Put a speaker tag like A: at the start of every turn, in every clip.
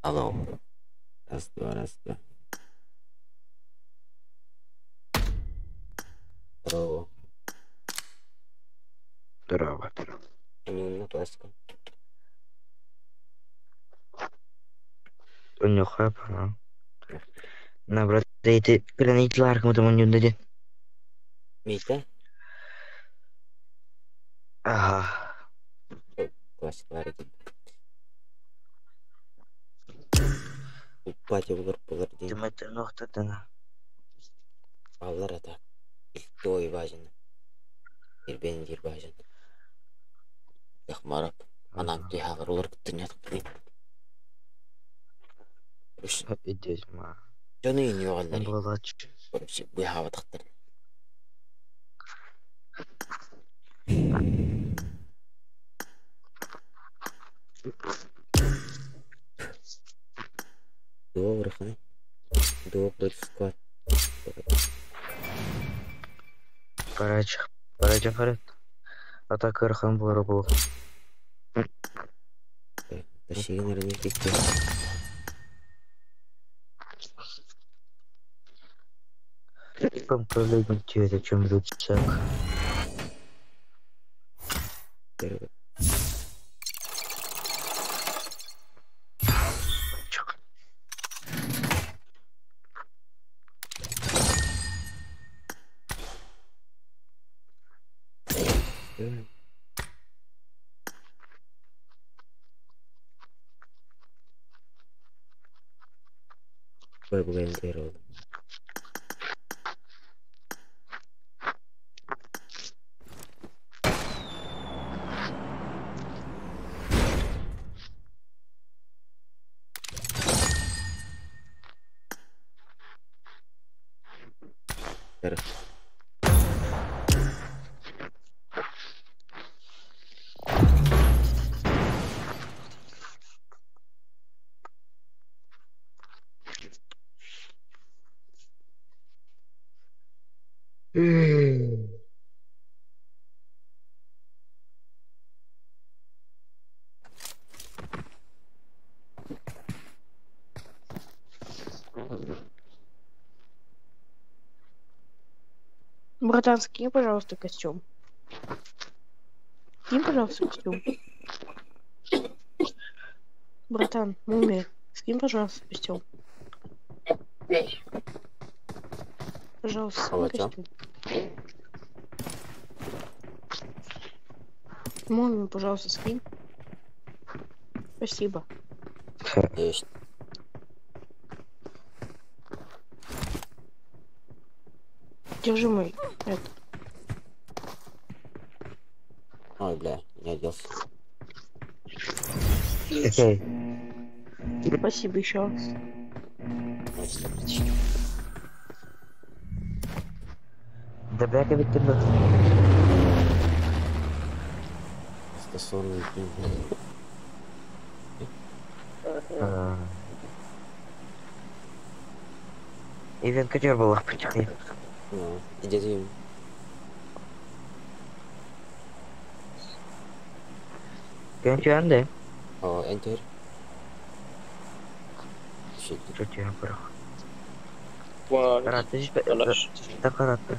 A: Алло. Раз, два, раз, два. Здорово.
B: Здорово.
A: Именно классика.
B: Унюхай, пора. На, брат, ты перенесларком там не дадим.
A: Мита?
B: Ага.
A: Классика Упать булар булар день.
B: Ты нохтатына.
A: Аллар ата. Той важен. Ирбен дир важен. Яхмарап. Анам ти хагар улар кыттын ятык.
B: Идешь, ма.
A: Жону югаллар.
B: Болач.
A: Быхаватактар. Дуо враханы. Дуо против склад.
B: Парач. Парач харет. Атака рхан була был.
A: Тащигин рынок пикте.
B: Там коллеги тебе чем рюкзак.
A: Первый. Бугай oldu.
C: Братан, скинь, пожалуйста, костюм. Скинь, пожалуйста, костюм. Братан, мумия, скинь, пожалуйста, костюм. Пожалуйста, скинь костюм. Мумию, пожалуйста, скинь. Спасибо.
A: Есть.
C: Держи мой это.
A: Ой, бля, не оделся.
B: Окей.
C: Спасибо еще раз.
B: Да бля, ведь ты
A: Просто сонный день.
B: Ивен котер была потихоньку.
A: Ну, иди ты.
B: Кем
A: О, enter. Shit.
B: Что тебе порох?
D: One.
B: Караты,
D: Хорошо.
B: да караты.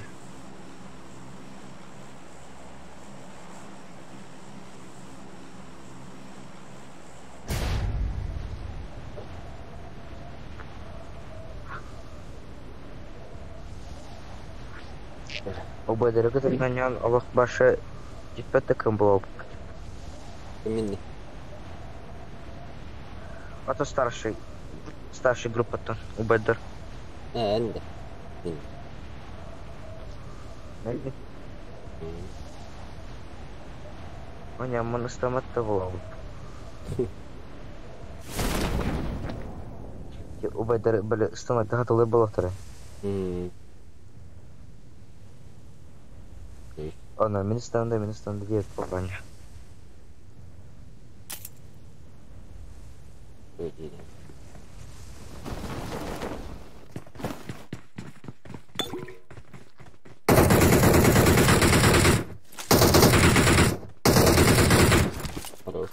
B: Обайдары кытырганьян Аллах башы жетпетті кім болып.
A: Именно.
B: А то старший. Старший группа-то. Убайдар.
A: Энде.
B: Оня, моностаматта болып. Убайдар, бля, стаматта хатылы болақтары. Ана, мин станда диет болғаня.
A: Хорош.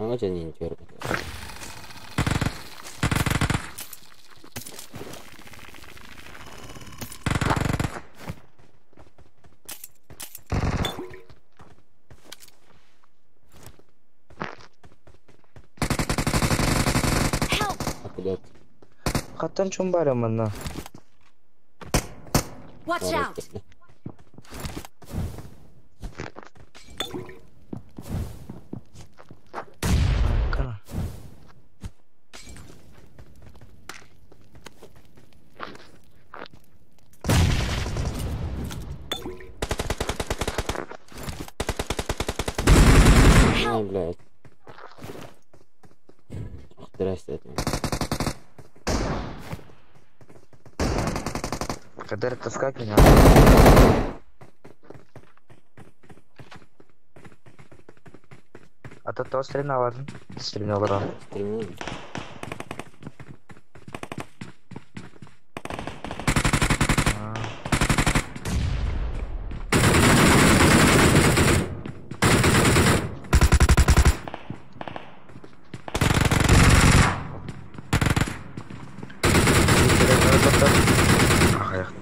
A: Ама дьэ ниндзя.
E: Help!
A: А куда ты?
B: Хаттан чум бары манна.
E: Watch
A: Бары
E: out!
A: кэллэ.
B: Кана.
A: Ай, блядь. Ах, здрасте от меня.
B: Кадыр таскать меня. А то то стрелял, ладно. Стрелял, да.
A: Стремно.
B: А. Ах,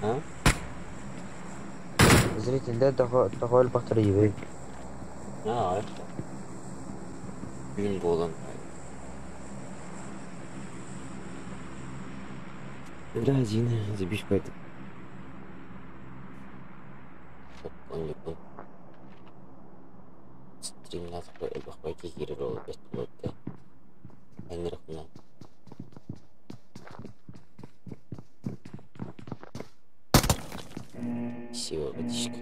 A: А?
B: Зритель, да, того, того элбахтар ебей.
A: А, Күн буолан. Бля, Дина, забишь пойду. Он Стримнат элбахпай киирэр ол бэт буолта. Энрхна. Сила водичка.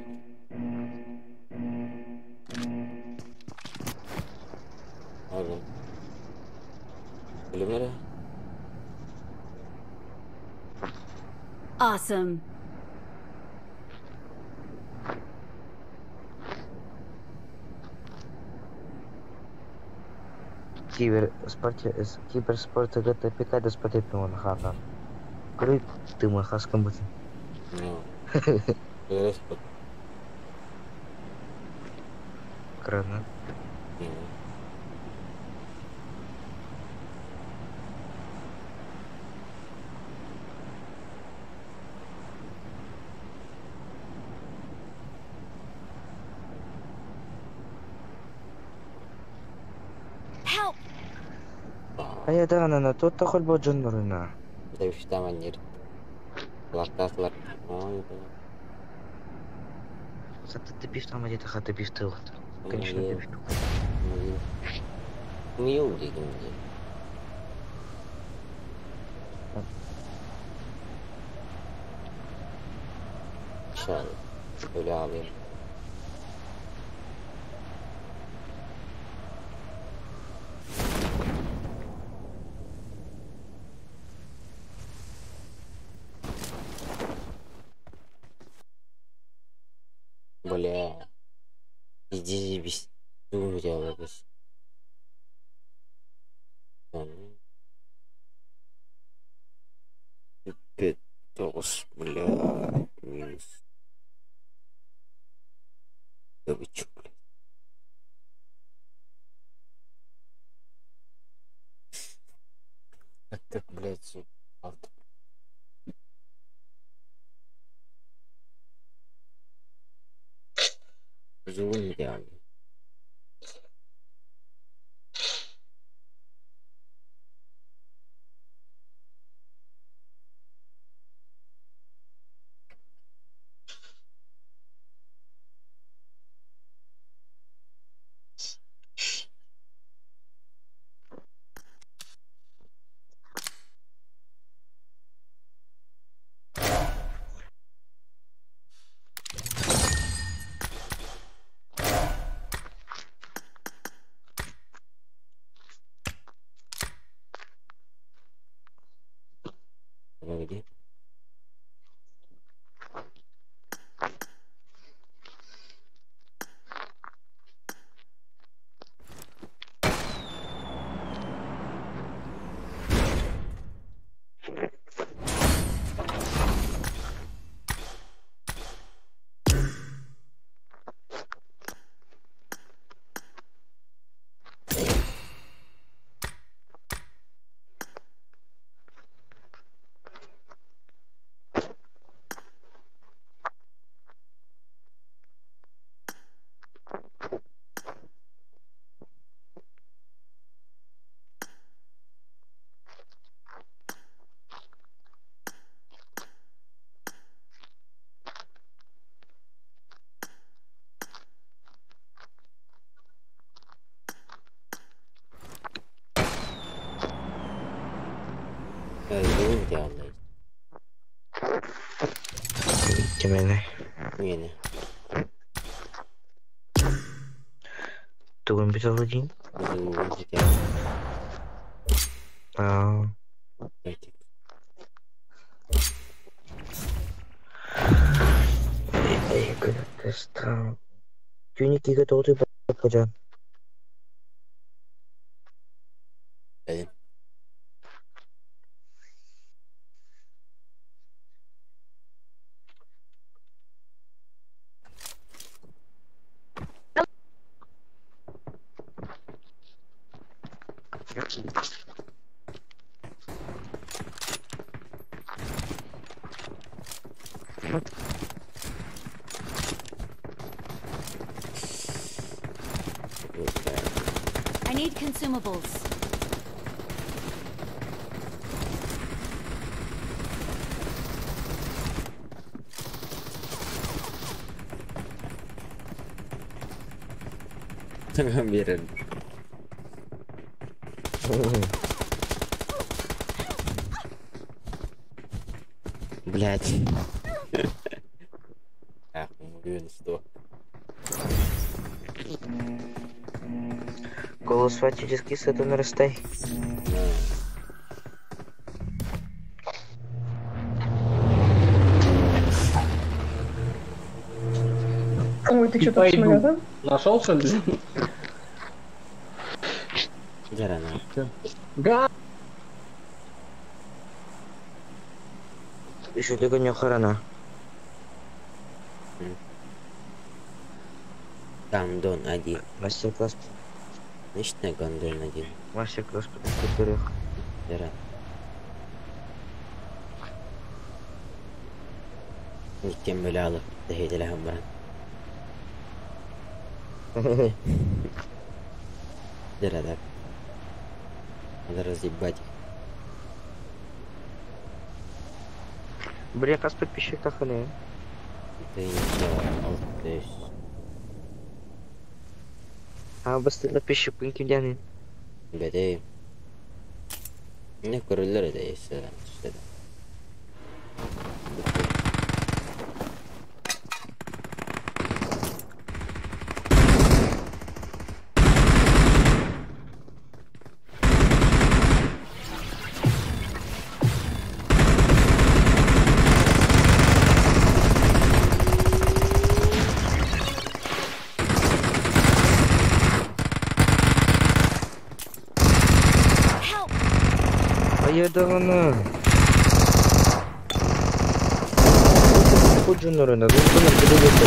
A: Ага. Билимнere?
E: Awesome.
B: Кибер спорте киберспорт ГТПК да спортепион хана. Крыт ты мой хаскам бутын.
A: Ну. Көрөс бут.
B: Крана.
E: Help!
B: Ая да на тут тохол бо джоннорuna.
A: Да витаминнер. Лактатлар. Ой, бля.
B: Хата ты пив там где-то хата пив ты вот. Конечно, ты пив.
A: Мил дигим дии. Şöyle. Böyle alayım. Бля. Иди без делалось. Петос, бля, минус. Да вы чё, блядь? Так, так, блядь, авто. Зум идеально. GTA Online.
B: Кимэни?
A: Миэнэ.
B: Тугун бүтэлигин?
A: Бу GTA
B: Аа.
A: Online.
B: Түүнү кигэ тоҕутуй баккажан.
A: Dedim.
E: I need consumables.
A: Берер. Блять. Ах, 100.
B: Голос фактически с это нарастай.
C: Ой, ты что, там
D: Пойду.
C: самолетом?
D: Нашел, что ли?
A: Зарана.
D: Га!
B: Еще только не охрана.
A: Гандон 1.
B: Мастер-класс.
A: Значит, на Гандон 1.
B: Мастер-класс по четырех.
A: Зарана. نكمل على تهيد لهم برا. Да. Надо разъебать их.
B: Бля, хас подписчик таханы.
A: Ты не все,
B: А басты подписчик кимдяны.
A: Беде. Не көрөлөр эде эсе түштө.
E: Help!
B: Айдаганы. Ходжунорына, гунтунар кудугута.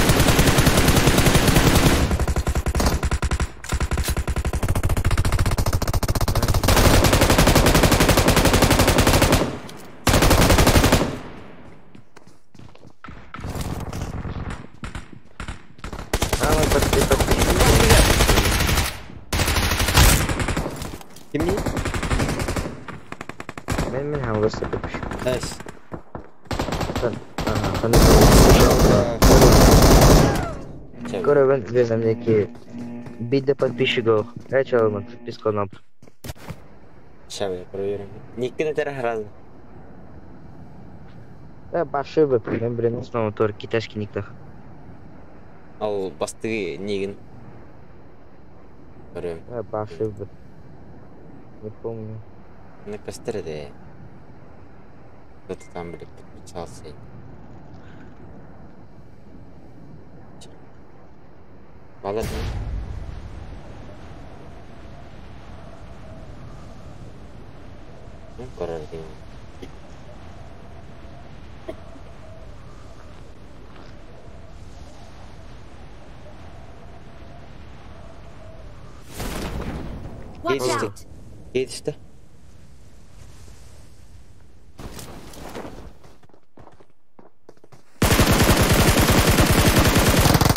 B: Ама подпи подписчик.
A: Кимни?
B: Мен мен хавасы подписчик.
A: Эс.
B: Ага, Скоро везем некие бидде подписчиков. Начало подписку нам.
A: Сейчас я проверим. Никогда не раза.
B: Да, башы бы, мен блин, основном тор китайский никтах.
A: Ал бастыгы нигин. Көрөм.
B: Да, башы бы. Не помню.
A: На костре Кто-то там, блядь, подключался. Ладно. Ну, король.
E: Watch
A: Geçti.
E: out!
A: Yetişti.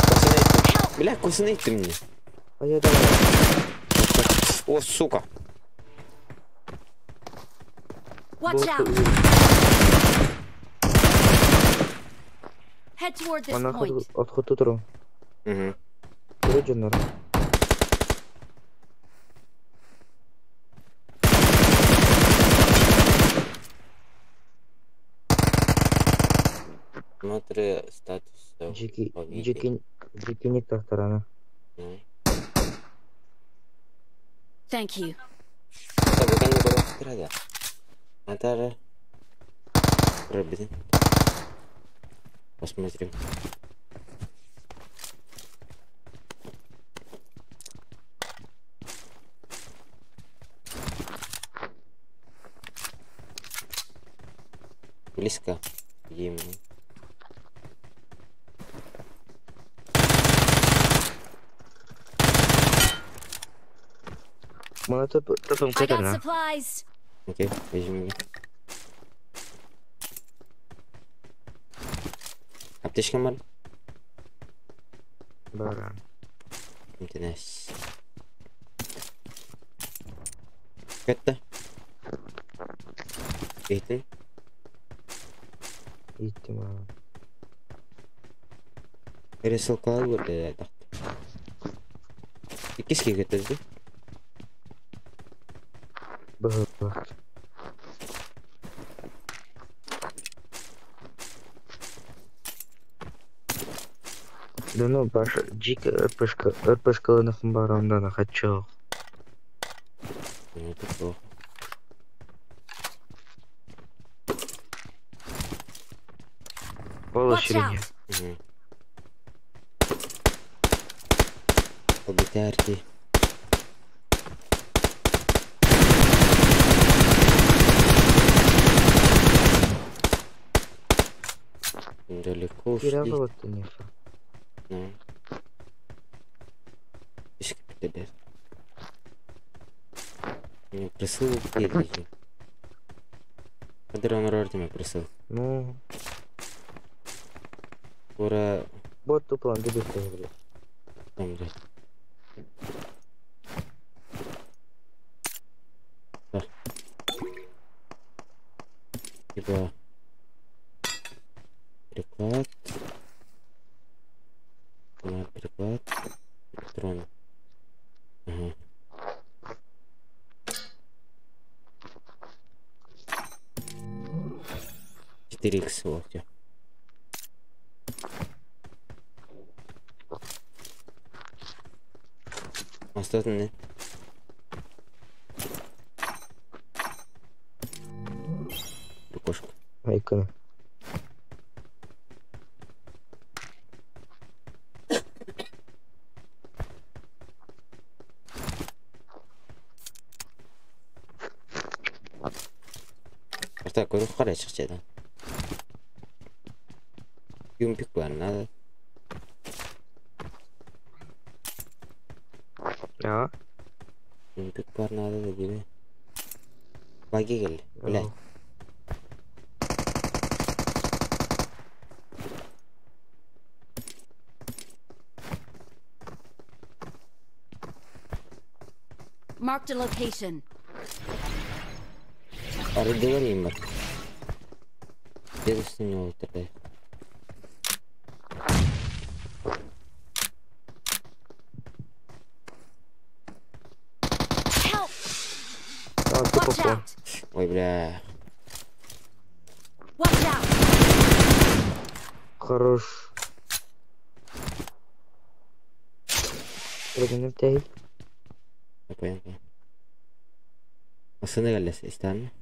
A: Косына иттим. Бля, косына иттим мне.
B: А я давай.
A: О, сука.
E: Watch out! Head toward this
B: Она
E: point.
B: отход утру.
A: Угу.
B: Редженер.
A: Смотри статус
B: Дьики
A: по виде.
B: дьики дьикиник тахтарана.
A: Ну.
E: Thank you.
A: Bukan berapa ada. Antara Робин. Посмотрим. Близко. Где именно?
B: Мана топом
E: I got
B: катерна.
E: supplies.
A: Окей, возьми. Аптечка бар?
B: Бара.
A: Интерес. Это? Иттин?
B: Иттим.
A: Пересылкалар көрді тақты. Иккиске кетті.
B: Б. Да ну, баш, дик РПшка, РПшка на хумбарам на хочу.
A: Ну, это плохо.
E: Watch
B: Полуширение.
E: out!
A: Угу. Побитарки. Далеко ушли.
B: Кирилл вот не фа.
A: Ну. Ишки Не присыл где Кадр он присыл.
B: Ну,
A: Скоро
B: вот тупо он дебил блядь.
A: там, блядь. Да. Типа приклад. На приклад. Патрон. Ага. 4 икс вот где. Остатный. Кошка.
B: Айкона.
A: Так, көріп қарай шықшы Юмпик бар надо.
B: А?
A: Юмпик бар надо да диме. Баги келди. Блядь.
E: Marked a location.
A: Арыдылар им бар. Дедушка не отырды.
E: Help!
B: А, тупо
E: Watch
B: по.
E: out!
A: Ой, бля.
E: Watch out!
B: Хорош. Вроде не
A: Я понял, понял. Асыны келлес, истәнме?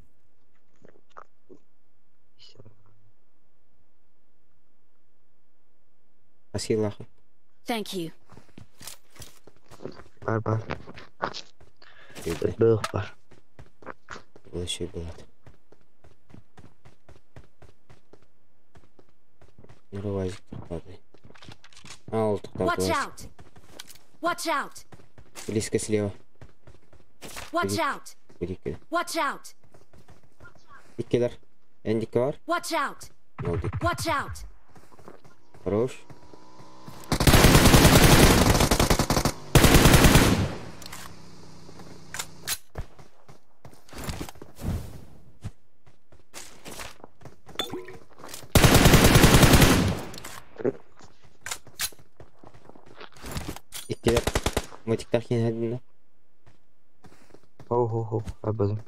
A: Асилахы.
E: Thank you.
B: Бар бар.
A: Үйде.
B: Бөх бар.
A: Бұл еще болады. Нұрвазик тоқтады. А, ол тоқтады.
E: Watch
A: Вазик.
E: out! Watch out!
A: Близко слева.
E: Watch out!
A: Бір
E: Watch out!
A: Иккилер. Эндикке бар.
E: Watch out!
A: Oldu.
E: Watch out!
A: Хорош. Иккилер. Мотиктар хин
B: Хо хо хо. Абазым.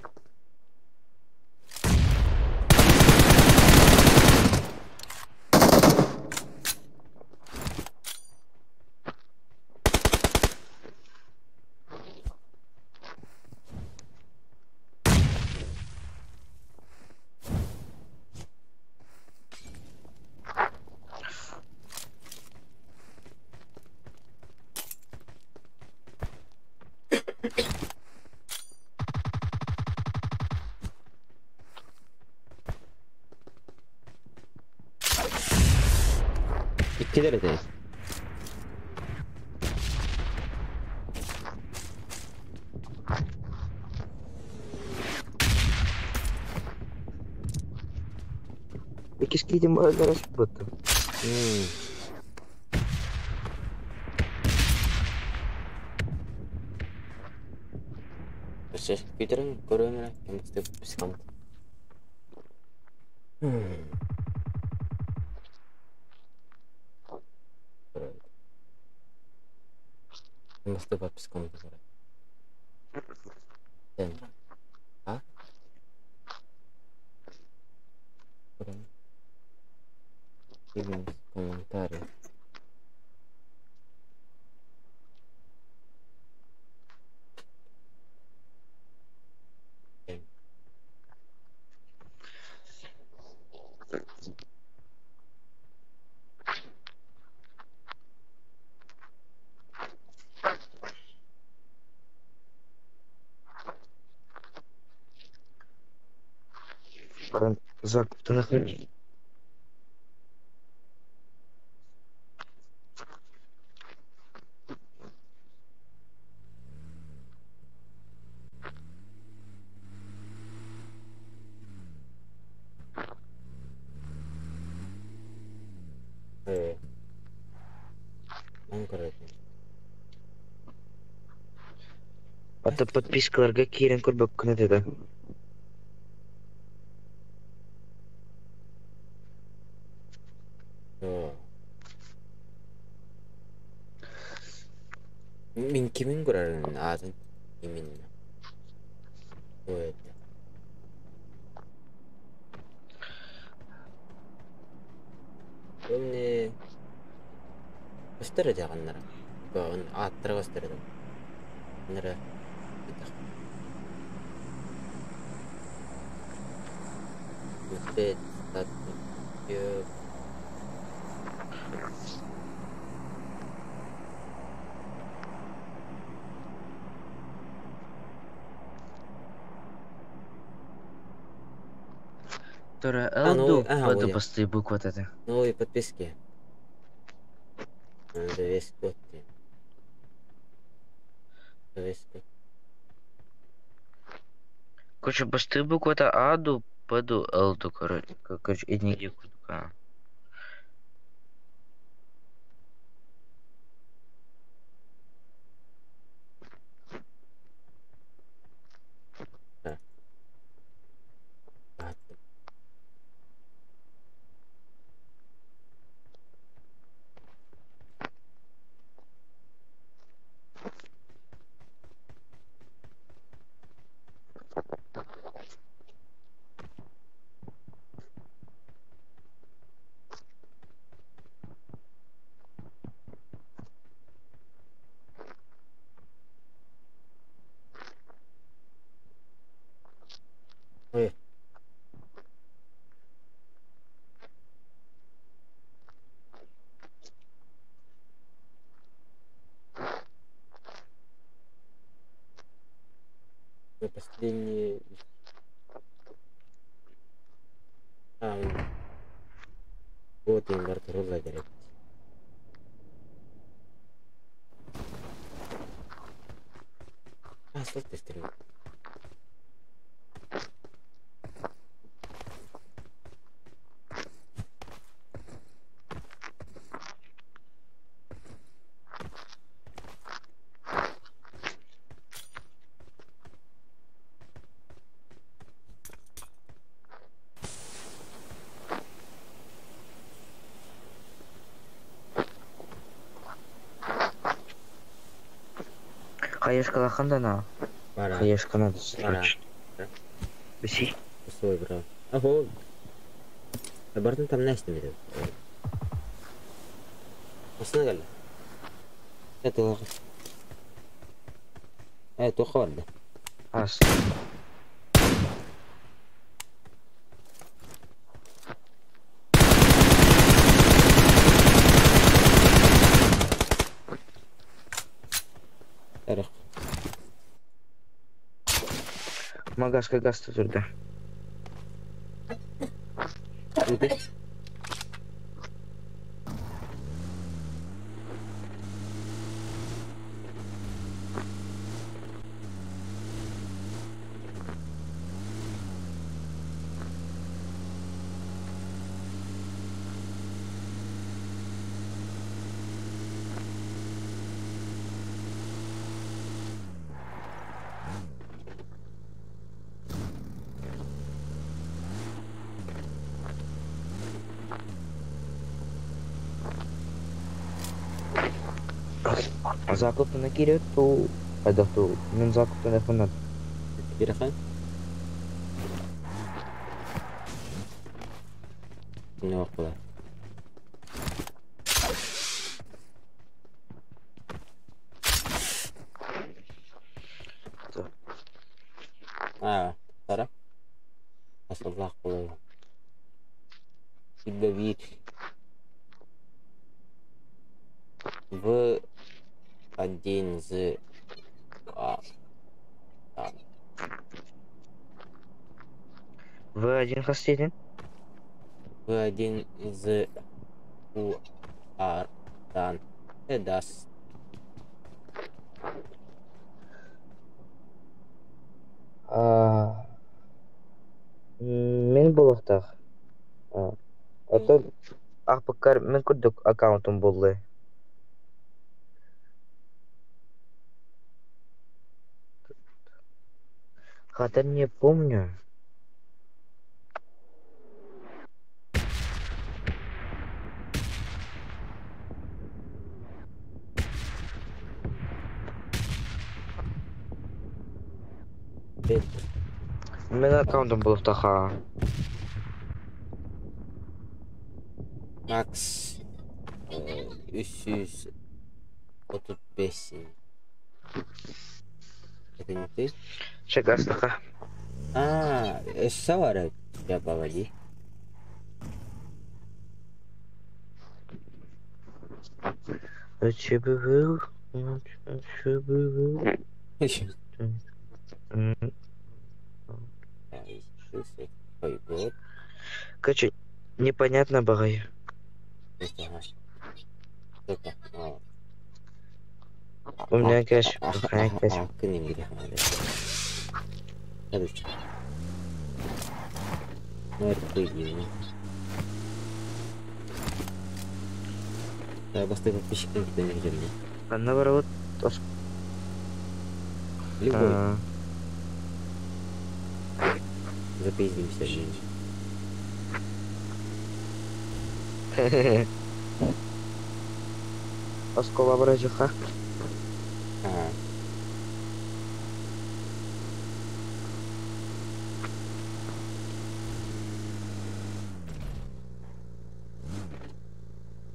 A: Иккилэр этэ.
B: Иккис киитин баһыллара сыппыттым.
A: Өссө күүтэрин көрүөм эрэ, ким психомат. Мосты подпискам А? Комментарий.
B: Баран закуптан ахыр. Ата подпискаларга киирэн көрбөккүн этэ да.
A: Мин кимин көрөрүн аатын именно. Это. Өмне көстөр дьаҕаннара. Ааттара көстөр эдем. Нара.
B: Тора Л ду посты буква это.
A: Новые подписки. Надо весь год. Весь год.
B: Короче, посты буква это А ду П ду Л ду, короче, короче, и нигде курдука.
A: Ой. Последние... А, вот им Артур говорит. А, слушай, стрим.
B: Хаешка хандана.
A: Пора.
B: Хаешка надо срочно. Беси.
A: Свой брат. Ого. Бартын там Настя видел. Основали. Это Это холодно.
B: Ас.
A: Тарах.
B: Магаска газ турда.
A: Ты?
B: Закупны кирәк ту, кайда ту, мин закупны хунат.
A: Перехан? Не около. А, тара. Асыллах болар. Бибер. В один з А. А.
B: В1 хастетин.
A: В1 з У Ар Дан. Эдас.
B: А, мен булуктах. Ото ахпыккар мен курдук аккаунтум буллы. Хотя не помню.
A: Бет.
B: Мен аккаунтум булуктаха.
A: Макс. 335. Это не ты?
B: Чегастаха.
A: А, Савара тебя поводи.
B: Короче, непонятно багай. У меня, конечно, конечно.
A: Ну это по идее. Да, басты подписчик никогда не видели.
B: А наоборот,
A: Любой. Запиздимся, блин.
B: Оскола бражиха.
A: А.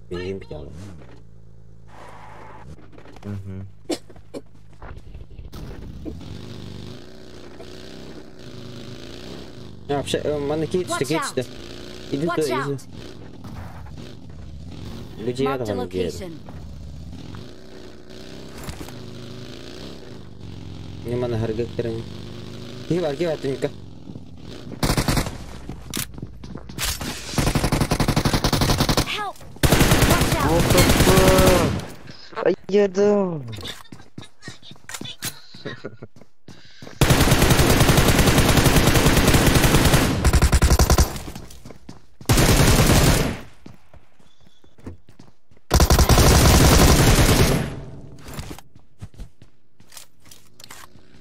A: Бензин пьяный.
B: Угу.
A: А, вообще, маны кейт,
E: Watch
A: кейт,
E: out.
A: Иди
E: Watch
A: туда, иди.
E: out!
A: Люди
E: Marked a
A: рядом где.
E: location.
A: Не мана харгак терен. Кива, кива, тунька.
E: Help! Watch out!
B: What the fuck? А я дам.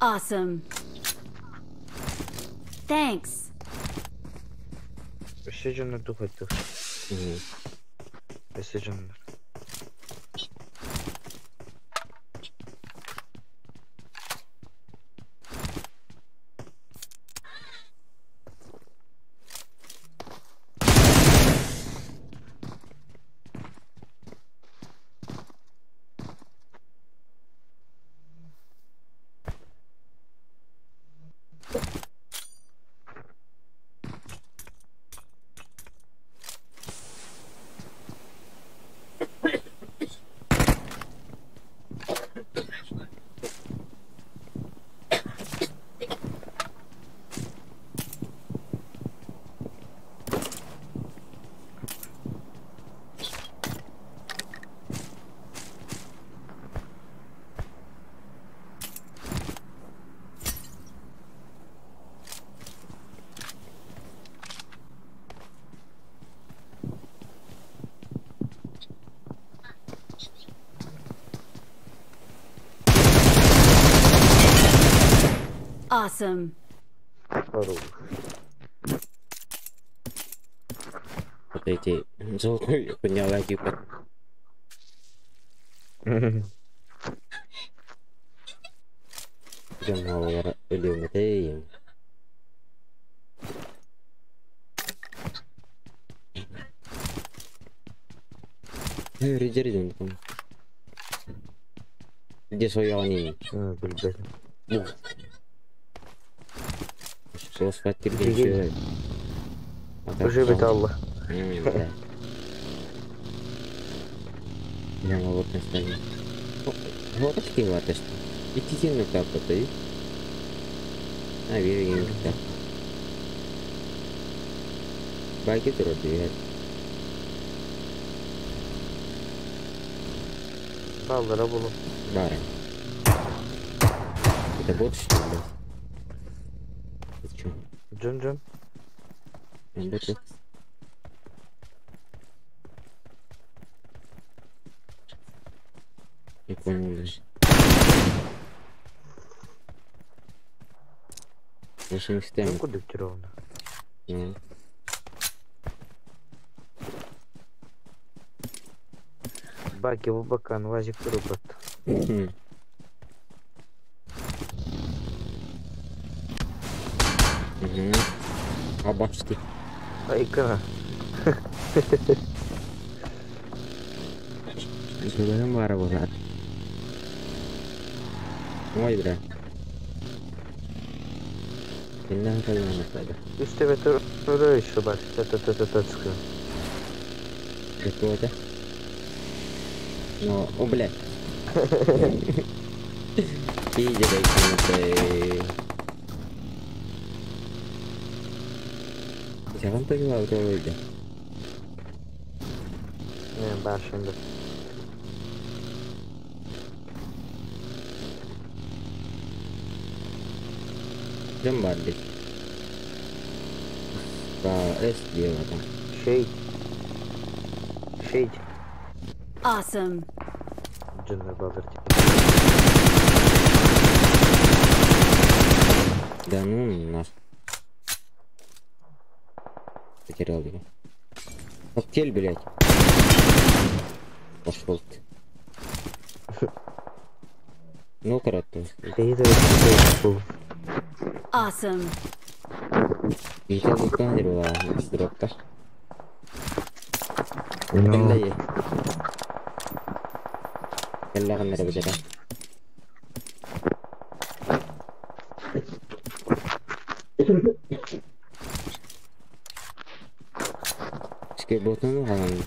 E: Awesome. Thanks.
B: Өссө духайтых. Өссө дьоннор.
E: Awesome.
B: Хорош.
A: Вот эти золотой поняла типа. Дьон өлүөмэтэйим. Ридериден. Где своя они?
B: Билбэтим.
A: Суос
B: Билигин уже бит алла. Баллара булу.
A: Это бот, что ли, блядь? Это чё?
B: Джун-джун.
A: Бот. Не понял даже. 80
B: Джун кудык ровно.
A: Ну.
B: Баки в бакан, вазик робот.
A: Угу. Абашки.
B: Айка.
A: Бүгүн бара болар. Ой, бля. Инна калмана.
B: Үстебе тура еще бар. Та-та-та-та-та.
A: Какого это? Ну, о, блядь. Иди, Jangan pergi lah betul aja.
B: Не, бар şimdi.
A: Jam balik. K S dia kata.
B: Shade. Shade.
E: Awesome.
B: Джуннер баллар.
A: Да ну нах. Потерял его. Коктейль, блядь. Пошел ты. Ну, коротко.
E: Awesome.
A: Скейтбордтан қаламын.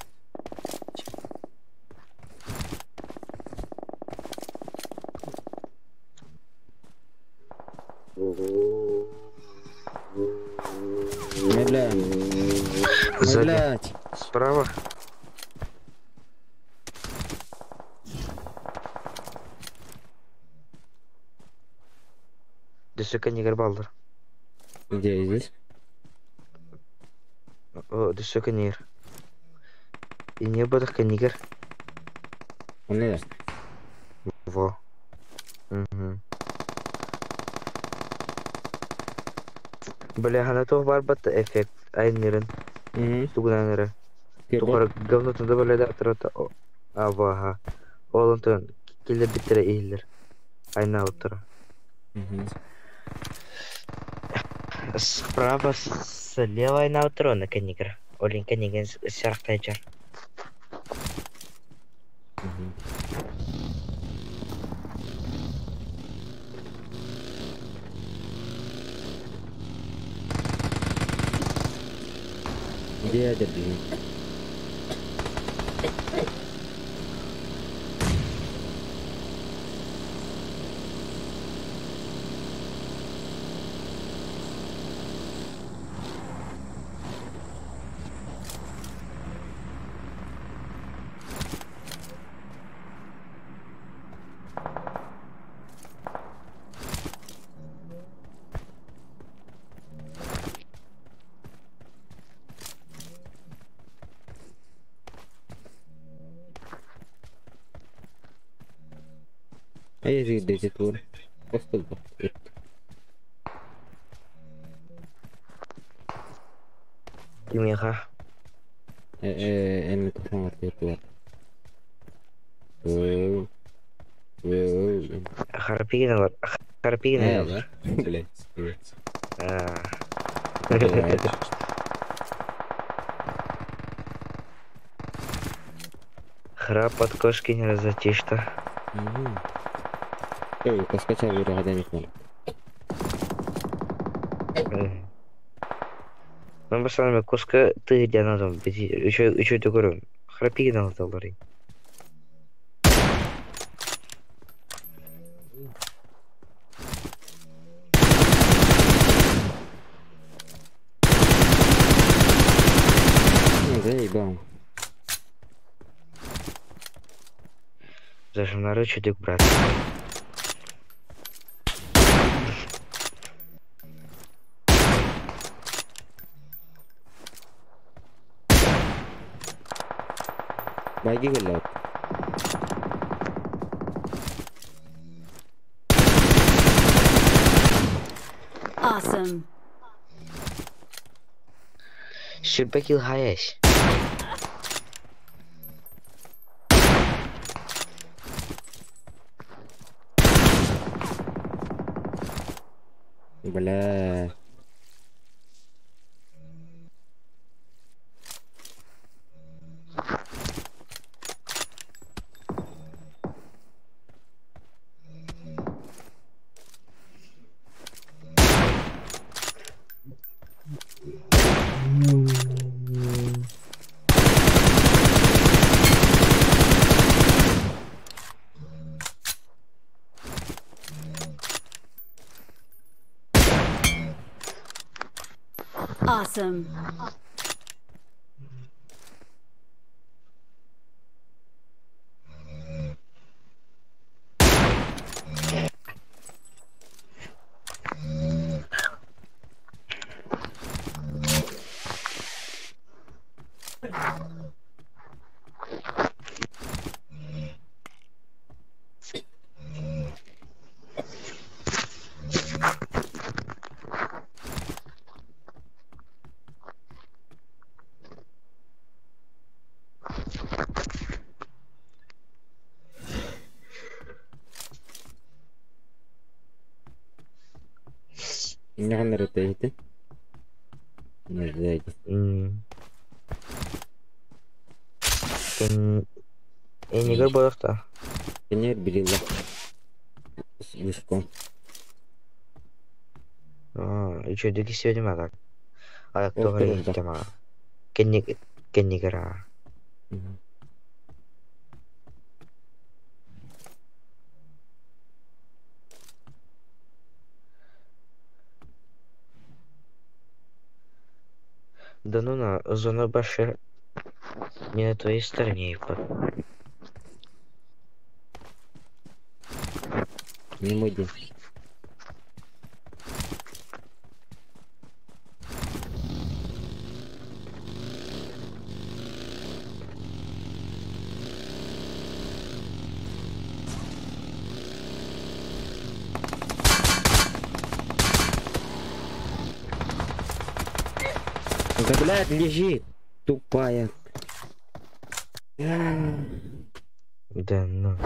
A: Ой, бля. Ой, блядь.
B: Справа. Дөссөкө нигер балдыр.
A: Где здесь?
B: О, дөссөкө нигер. И не бодох нигер.
A: Он не
B: Во. Угу. Бля, хана туох бар бат эффект айнырын.
A: Угу.
B: Тугунаныры. Тухара говно тунда бля да А, ага. Олон тон киллер биттере иһиллер. Айна уттара.
A: Угу.
B: Справа, слева айна уттара, на канигр. Олин каниген сарахтайчар.
A: Угу. Где я держу?
B: Кимиэхэ?
A: Эн микрофон
B: Харапигин ылар. Харапигин ылар.
A: Блять.
B: Храп от кошки не разотишь-то.
A: Коскача вырагадамик.
B: Ну, басанами куска ты где надо, еще ты говорю, храпигин ылар.
A: Заебал.
B: Зажимнары чудик, брат.
A: Байги гулят.
E: Awesome.
B: Шүрбәкил хаяш.
A: Бля.
E: Awesome.
A: Не Не
B: Энигер бояқта.
A: Энигер билила. Слишком.
B: А, еще деки сегодня мадак. А кто говорит тема? Кенник Кеннигера. Да ну на, зона больше не на твоей стороне,
A: Не мой день. Да блядь, лежи, тупая.
B: Да ну.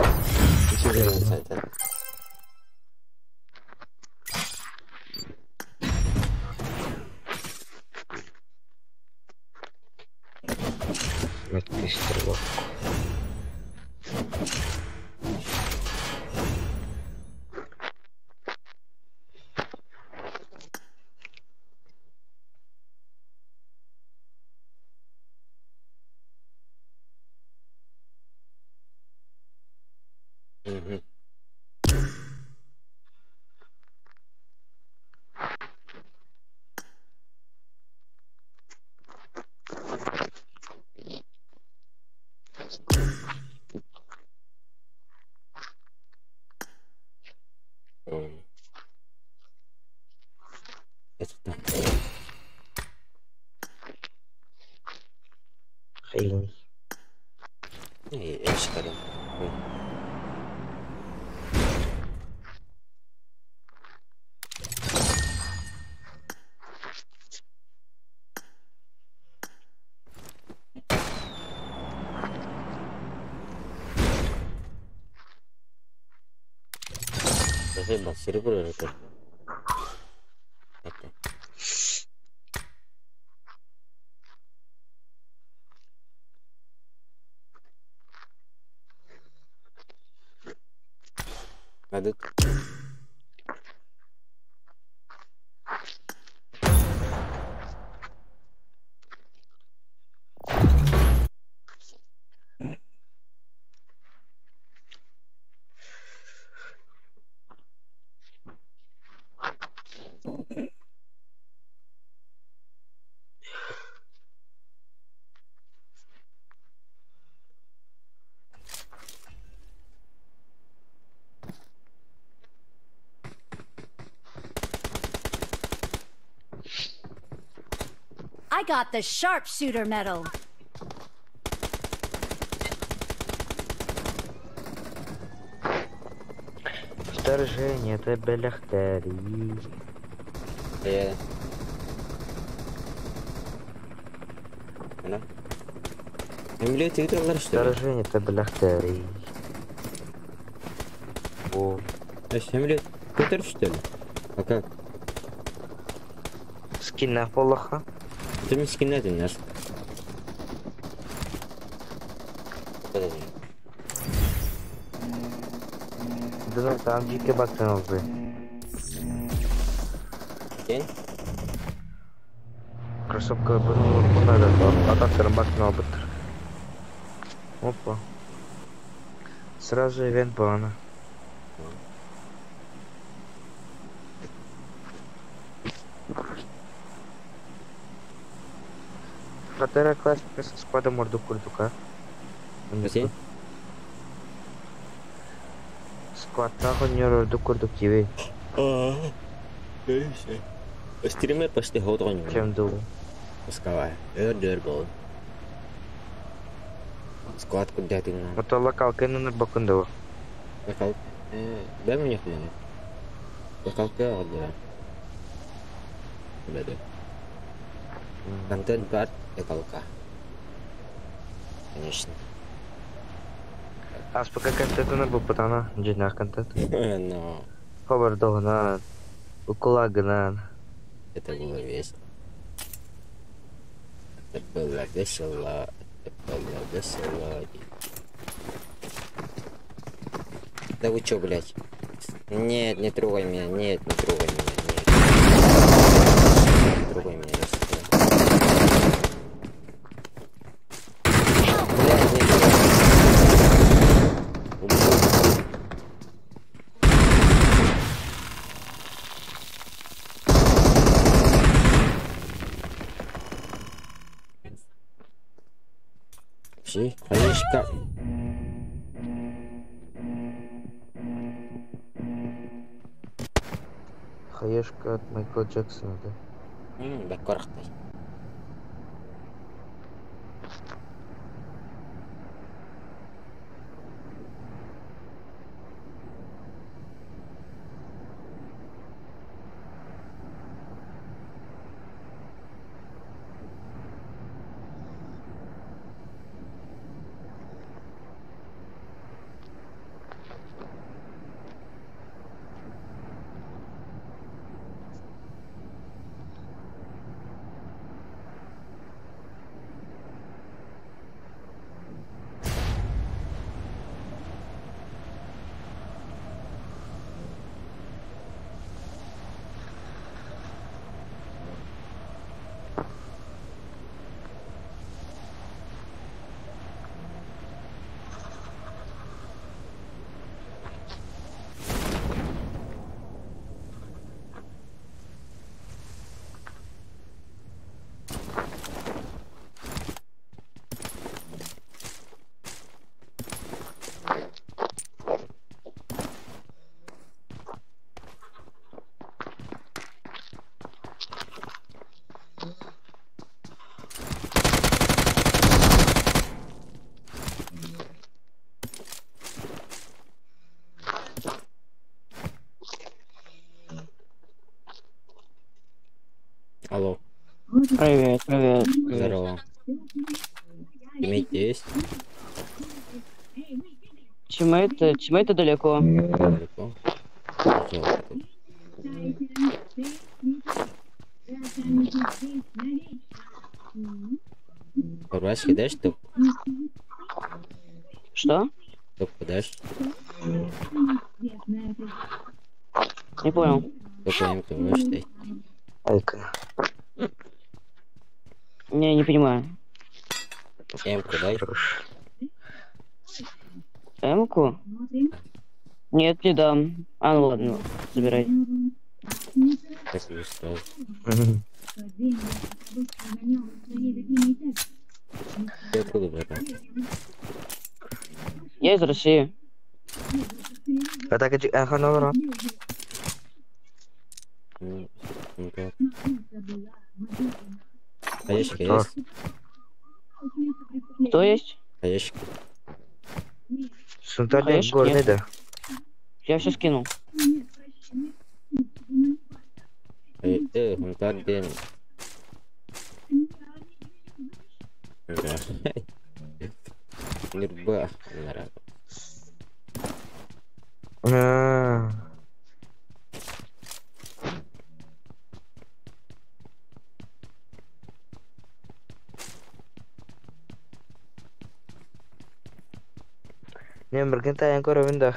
B: خيني.
A: ايش كلام؟ Заебал, серебро это. Это. Надо.
E: I got the sharpshooter medal.
B: Вторжение, это Беляхтери.
A: Она? Что ли?
B: Вторжение, это Беляхтери. О.
A: А Эмилет Твиттер, что ли? А как?
B: Скина полоха.
A: Ты мне скин это наш. Подожди.
B: Да, там дикий бактен.
A: День?
B: Кроссовка надо, атактырым бактен албыттыр. Опа. Сразу ивент бана. Которая классика со спада морду курдука.
A: Где?
B: Сквадтағы нөр курдук тебе.
A: Стример почти год.
B: Чем дул?
A: Пускай. Өрдөр бол. Склад куда ты на?
B: Вот локалка на бакындова.
A: Локал. Дай мне хлеб. Локалка да. Да. Контент бар, локалка. Конечно.
B: А пока контент на был патана, джинах контент.
A: Но.
B: Хабар Укулагнан.
A: Это было весело. Это было весело. Это было весело. Да вы чё, блядь? Нет, не трогай меня, нет, не трогай меня, нет. Не трогай меня, я сука. Блядь, не трогай. Убью. Хаешка.
B: Хаешка от Майкла Джексона, да?
A: Да корхтай. Алло.
D: Привет, привет.
A: Здорово. Тиммейт есть?
D: Тиммейт, тиммейт далеко.
A: Далеко? Окей. Рубашки дашь топ?
D: Что?
A: Топку дашь?
D: Не понял.
A: Топку М-ку можешь дать?
B: Айка.
D: Не, не понимаю.
A: М-ку дай.
B: Хорош.
D: М-ку? Нет, не дам. А, ну ладно, забирай.
A: Так и сразу.
B: Мгм.
A: Ты откуда, братан?
D: Я из России.
B: Атака ага, ну,
A: Ну, ну как? А ящики
B: Что?
A: есть?
D: Кто есть?
A: А ящики?
B: Сунтар
D: Конечно,
B: горный,
D: нет.
B: да.
D: Я все скинул.
A: Гумтар ден. Да. Нюрба. Нара.
B: А. Не, Мерген көрөбүн да.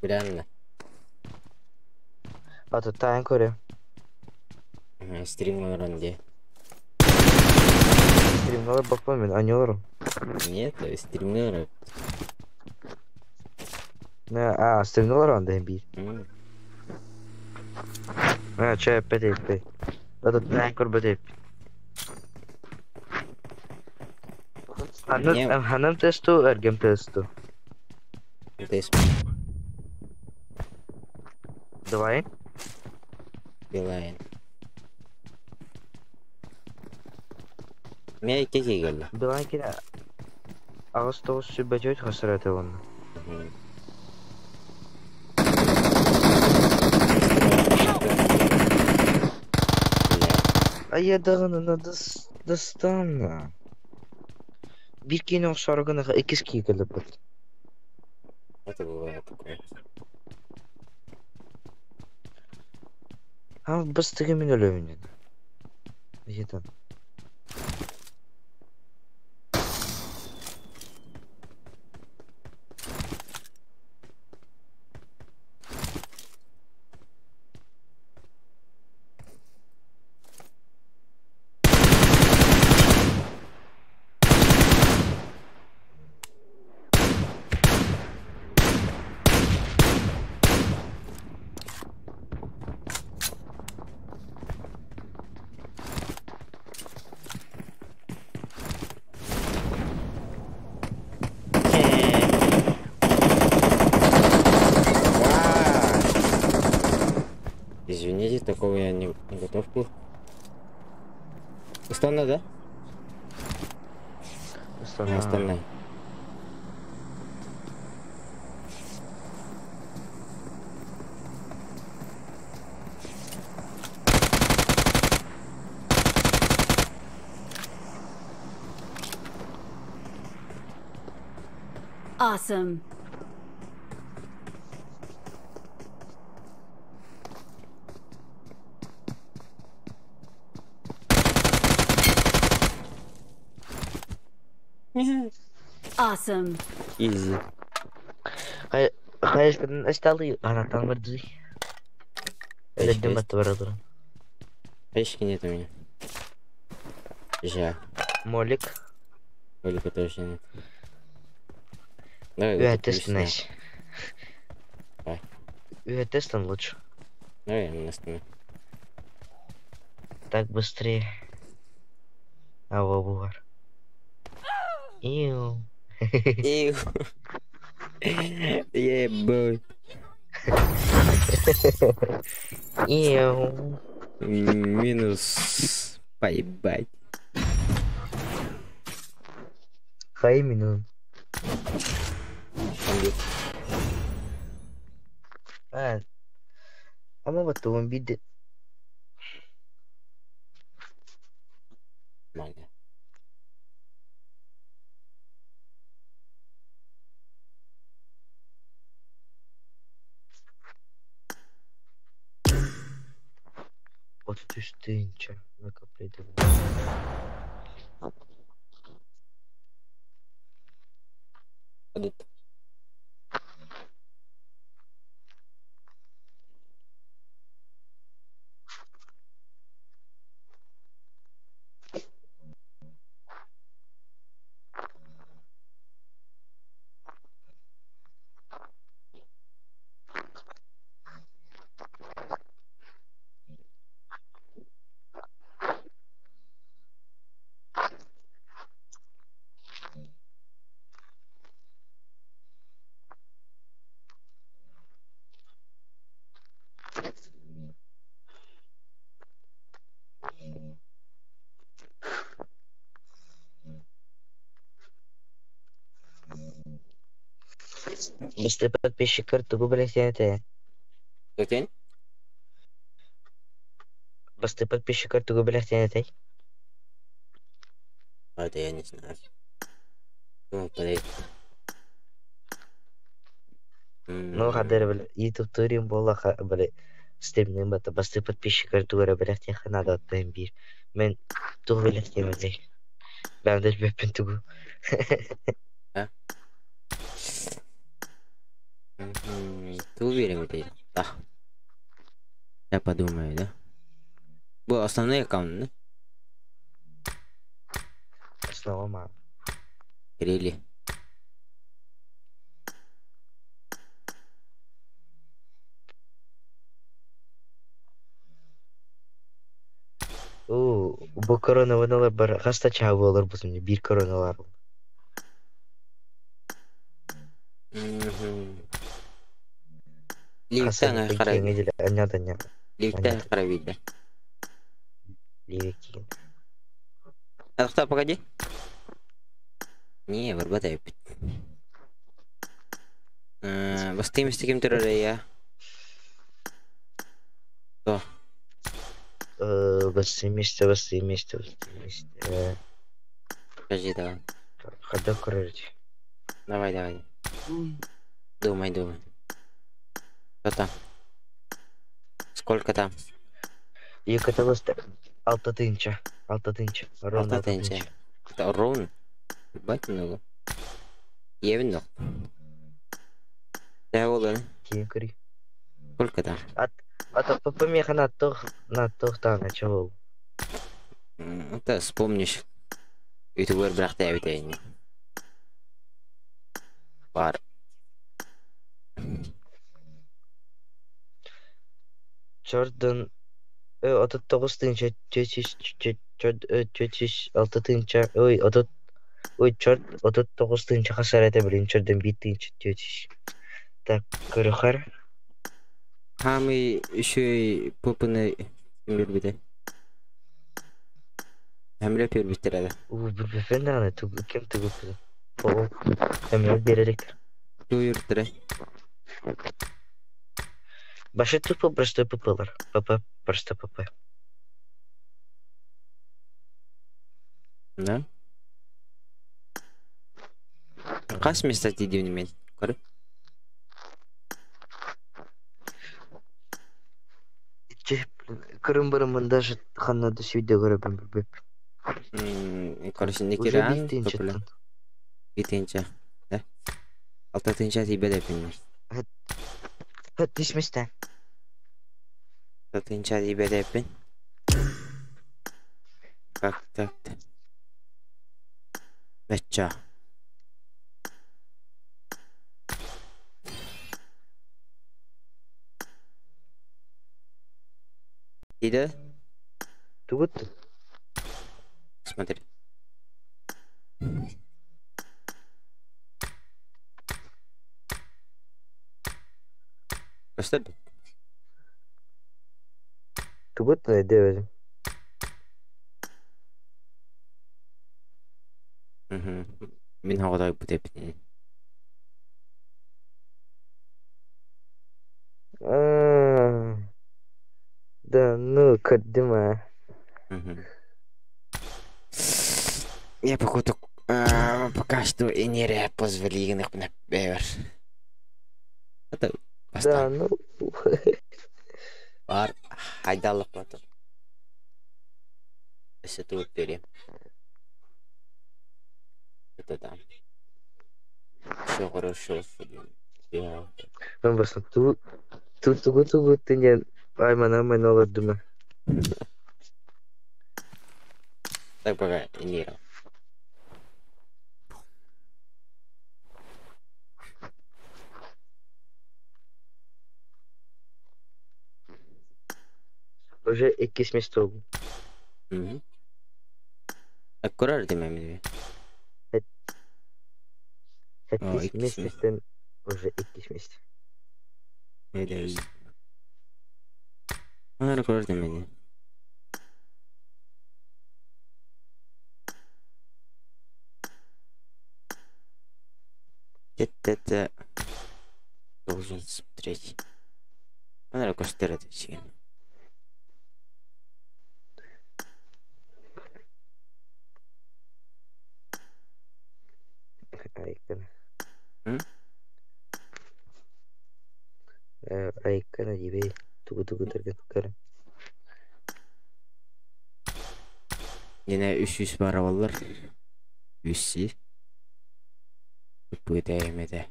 A: Реально.
B: А то тайын көрөм.
A: Ага, Стрим где?
B: Стримналар бакпам мен, аньолорум.
A: Нет, стример.
B: Не, а, стримналар анда бир. А, чай опять опять. А то тайын көрбөт эп.
A: Не.
B: Ханым тесту, эргем тесту.
A: Тест
B: Давай.
A: Билайн. Меня какие geldi?
B: Билайн кине агыс тоғыз сүбәт хасыраты оны.
A: Бля.
B: А я дагы достанна. Бир кине охшаргына икис кийгилеп бит.
A: Это бывает такое.
B: А бастыгы мен өлөмүн. Жетен.
A: Извините, такого я не готов был. Устана, да?
B: Астана.
A: Остальная.
E: Awesome. Awesome.
A: Изи.
B: Хайш бен осталы анатан бирди.
A: Ящик
B: Эледим
A: есть?
B: бат барадыр.
A: Ящики нет у меня. Жа.
B: Молик.
A: Олика тоже нет. Давай,
B: Үө
A: вот
B: тестен
A: на.
B: эш.
A: Давай.
B: Үө тестен лучше.
A: Давай на стену.
B: Так быстрее. Ава бугар. Иу.
A: Иу. Ебать.
B: Иу.
A: Минус. Поебать.
B: Хай минут.
A: Там
B: А. Ама батуын биде.
A: Нормально.
B: 33 тыһыынча накопление. Быстрый подписчик тугу билэхтиэн этэ?
A: Өтен?
B: Быстрый подписчик тугу билэхтиэн этэй?
A: Это я не знаю. Ну, подожди.
B: Ну, хадыр били YouTube турим буолла били стримнин бата бастыы подписчиктар тугу эрэ билэхтиэххэ наада оттон биир. Мин тугу билэхтиэм этэй? Бэйэм да билбэппин тугу.
A: Да? Ты уверен в этом? Да. Я подумаю, да? Был основной аккаунт, да?
B: Основа маа.
A: Рели.
B: Уу, бу коронавыналар бар хаста чаа буолар бусум биир короналар.
A: Ликтан
B: Хасан
A: хара
B: киҥэ дьилэ анньа
A: ликтан хара видно.
B: Ливик киин.
A: Ахта, погоди. Не, барбатай. Бастыйм истиким турар я. То.
B: Бастыы месте, бастыы месте, бастыы месте.
A: Подожди, давай.
B: Хайдах көрөр
A: Давай, давай. Думай, думай. Что там? Сколько там?
B: Екі басты алта тыһыынча. Алта тыһыынча. Ровно
A: Алта
B: алта
A: тыһыынча.
B: тыһыынча.
A: Это ровно? Ебать много. Евин. Да, ол
B: Киин көрүй.
A: Сколько там?
B: Ата ПП меха на тох на тох таана чабыл.
A: Это вспомнишь. Ютубер брахта эбитейни. Бар.
B: Jordan 39 тыһыынча 406 тыһыынча ой 30 ой черт 39 тыһыынча хасар этэ билин Jordan 1 тыһыынча 400. Так көрөхөр.
A: Хамы еще попыны ким бите. Хэмле пирбиттер эде.
B: У билбэппин даҕаны тугу ким тугу О эмиэ биэрэликтэр.
A: Туйуртуре.
B: Башы тупо простой ППлар. ПП просто ПП.
A: Да? Хас места тидивни мен. Көрү.
B: Кырым барымын даже ханна да сүйдө көрөбүн билбэппин.
A: Короче,
B: Уже
A: никиран
B: бир
A: топла.
B: тыһыынчаттан.
A: Битинче. Да? Алта тыһыынча тиийбэт эппин.
B: Түспүстэ.
A: Алта тыһыынча тиийбэт эппин. Как так-то? Бачча. Иде?
B: Тугут.
A: Смотри. Просто
B: Тугут дэвэзим.
A: Мин хаҕадай бут эппин.
B: Да ну көрдүм аа.
A: Я походу пока что и не позволигных бэвер. Это
B: Да ну.
A: Бар хайдалык батыр. Өссө тугу берем. Это да. Все хорошо. Я
B: Ben basın tu tu tu tu tu diyen аймана аймана олордум.
A: Так пока не играл.
B: Уже иккис место oldu.
A: Угу. Аккурат демем.
B: Сэттис
A: иккис место.
B: месяцтен уже иккис место.
A: Это. Аккурат демем. Это должен смотреть. Она костер это сильно.
B: Айкана.
A: М?
B: Айкана дибей. Тугу тугу тарган кара.
A: Yine 300 para olur. 300. Bu değmedi.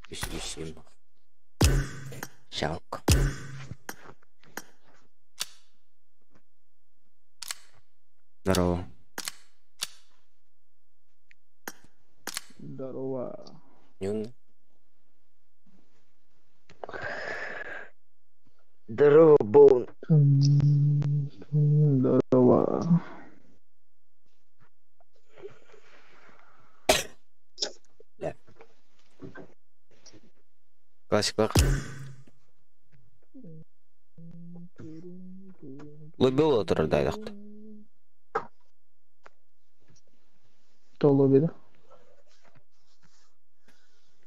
A: 300 Жалко. Здорово.
F: Здорово.
A: Нюн.
B: Здорово, Боун.
F: Здорово.
A: Классик. Лобил отырыр дайдақты.
F: Толо беда.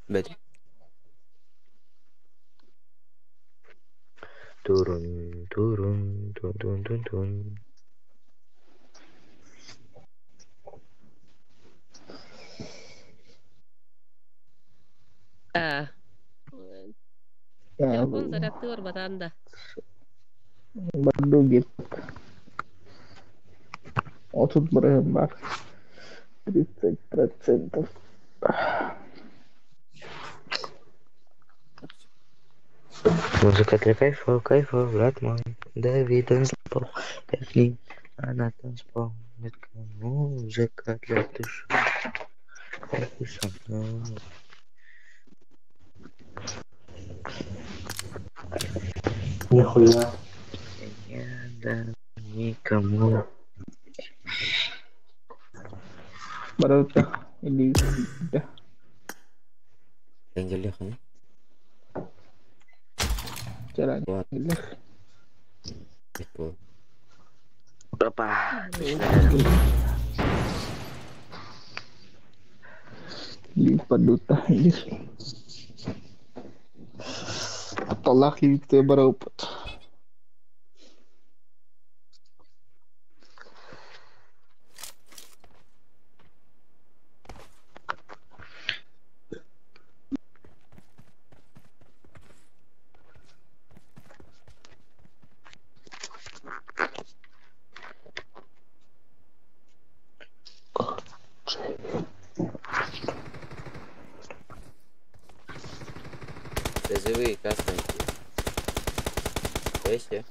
A: Бәді.
B: Турун турун тун тун тун тун.
G: А. Телефон зарядтыыр батанда.
F: Бардугит. Вот тут бар. 30%.
B: Музыка для кайфа, кайфа, брат мой. Дави танцпол, кайфни, она танцпол. Музыка для души. Кайфуй со мной.
H: Нихуя.
B: Не дам никому.
F: Барыта. Или да.
A: Деңгелі қаны.
F: Чара.
A: Вот.
F: Или.
A: Бет бол.
B: Опа.
F: Или падута. Или. Талах или бараупат.
A: Призывы красненькие. Вещи.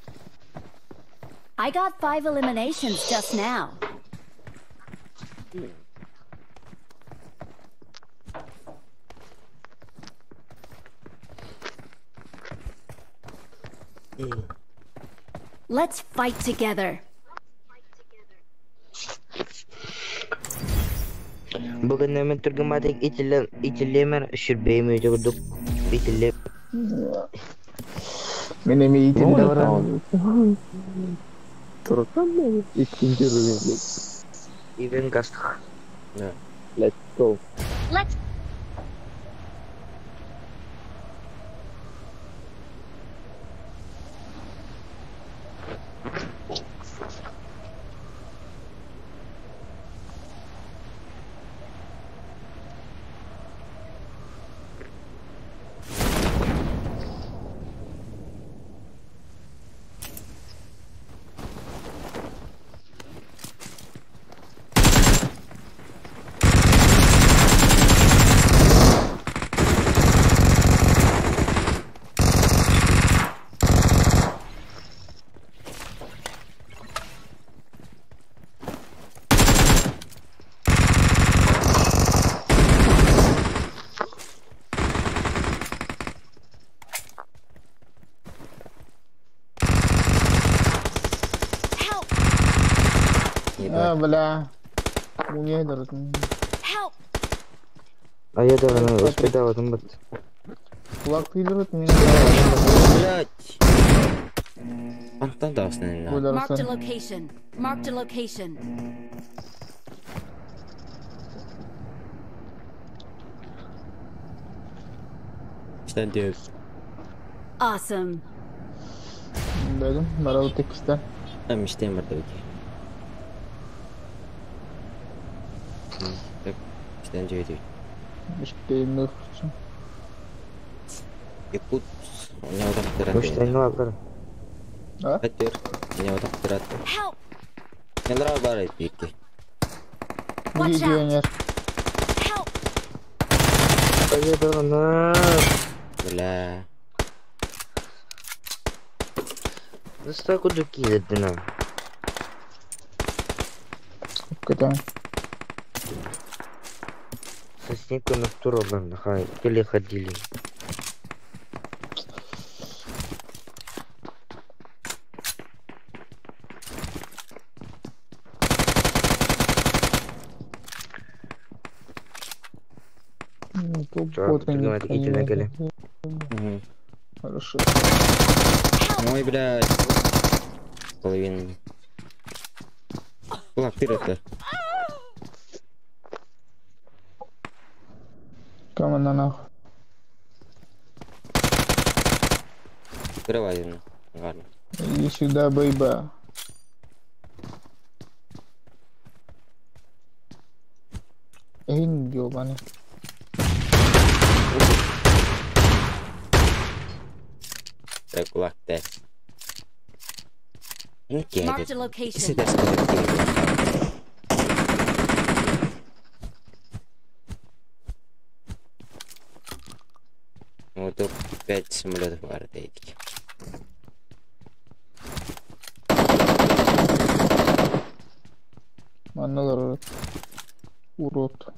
E: I got 5 eliminations just now. Let's fight together.
B: Бүгін мен түргімадық ителемер шүрбейм өте күрдік. Ителем.
F: Мен эми итилде
H: Ну,
F: барам.
H: Туркан иккинчи уровень.
B: Ивен гастық.
A: Да.
H: Let's go.
E: Let's
F: А, бля. Мумия доротун.
E: Help!
B: А я да успедаватым бат.
F: Кулак тыйдырыт меня.
A: Блять. Антон да.
E: Marked a location. Marked a location.
A: Что делать?
E: Awesome.
F: Dedim, merhaba teksten.
A: Там мечтаем мордовики. Так, что делать?
F: Мечтаем
A: Якут, у меня вот так
B: Мечтаем
F: А?
A: У меня вот так
E: Help!
A: Мне нравится бары пики.
E: Watch out! Help!
A: Бля.
B: Настолько куда кидать.
F: Куда?
B: Соснику на втором, нахай, телеходили.
F: Вот. Хорошо.
A: Ой, блядь. Половину. Кулак, ты это.
F: Кому на нахуй.
A: Открывай, ну. Ладно.
F: Иди сюда, бейба. Эй, ёбаный.
A: Так, кулак, тест. Ну,
E: Marked a location.
A: Вот тут 5 самолетов артейки.
F: Манна урод.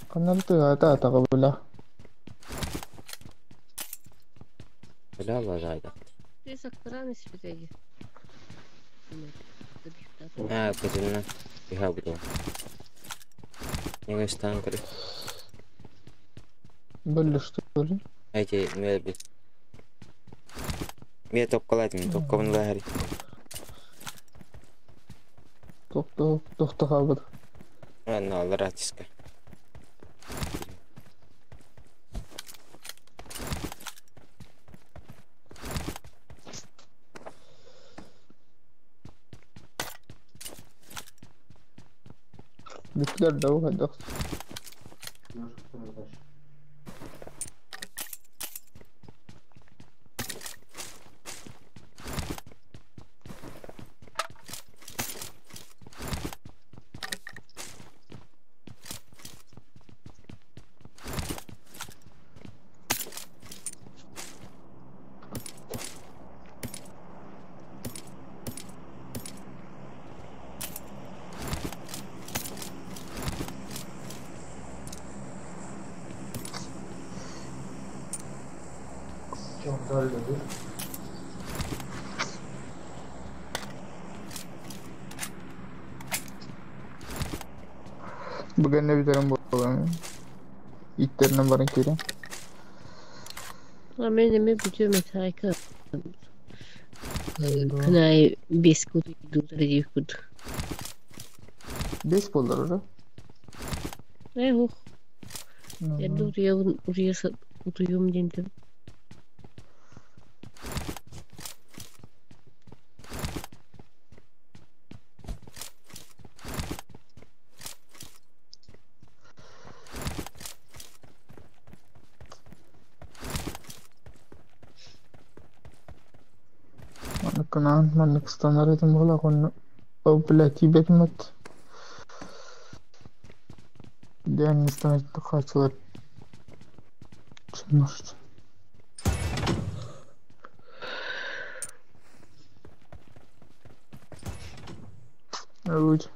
F: Канал ты ата бля.
A: Бля, лажайда.
C: Ты сакраны себе.
A: А, кузина. Я буду. Не станкры.
F: Были что ли?
A: Эти мебель. Мне топкалать, мне топкалать лагерь.
F: Топ-топ-топ-топ.
A: А, ну, ларатиска.
F: Бükler de o kadar. Бүгін бүтерін болған. Иттерінен барын келем.
C: А мен эме бүтөм этайка. Кынай бес кут дутар кут.
F: Бес болдар уже?
C: Эх, ух. Эрде утуйум дентим.
F: Канал маннык станар этим буолла онно о блядь тиийбэтим Дээн станар хаачылар Может. Лучше.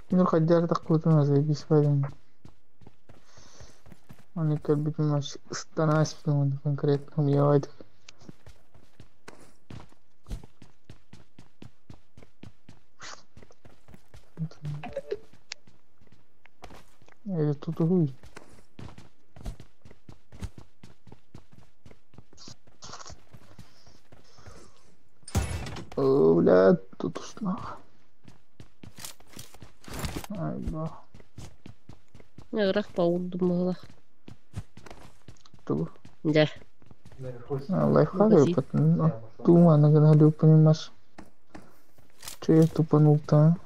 F: Ну, хотя так вот у нас заебись, парень. Аны кэлбитим ыстана испитим конкретно уебайдык. Это тут хуй. О, бля, тут уж нах. Ай, ба.
G: Ыгырах паурдум быһылах.
F: Тугу?
G: Дьэ.
F: Лайфхак
G: Магазин.
F: Ту, она говорю, понимаешь. Че я тупанул-то, а?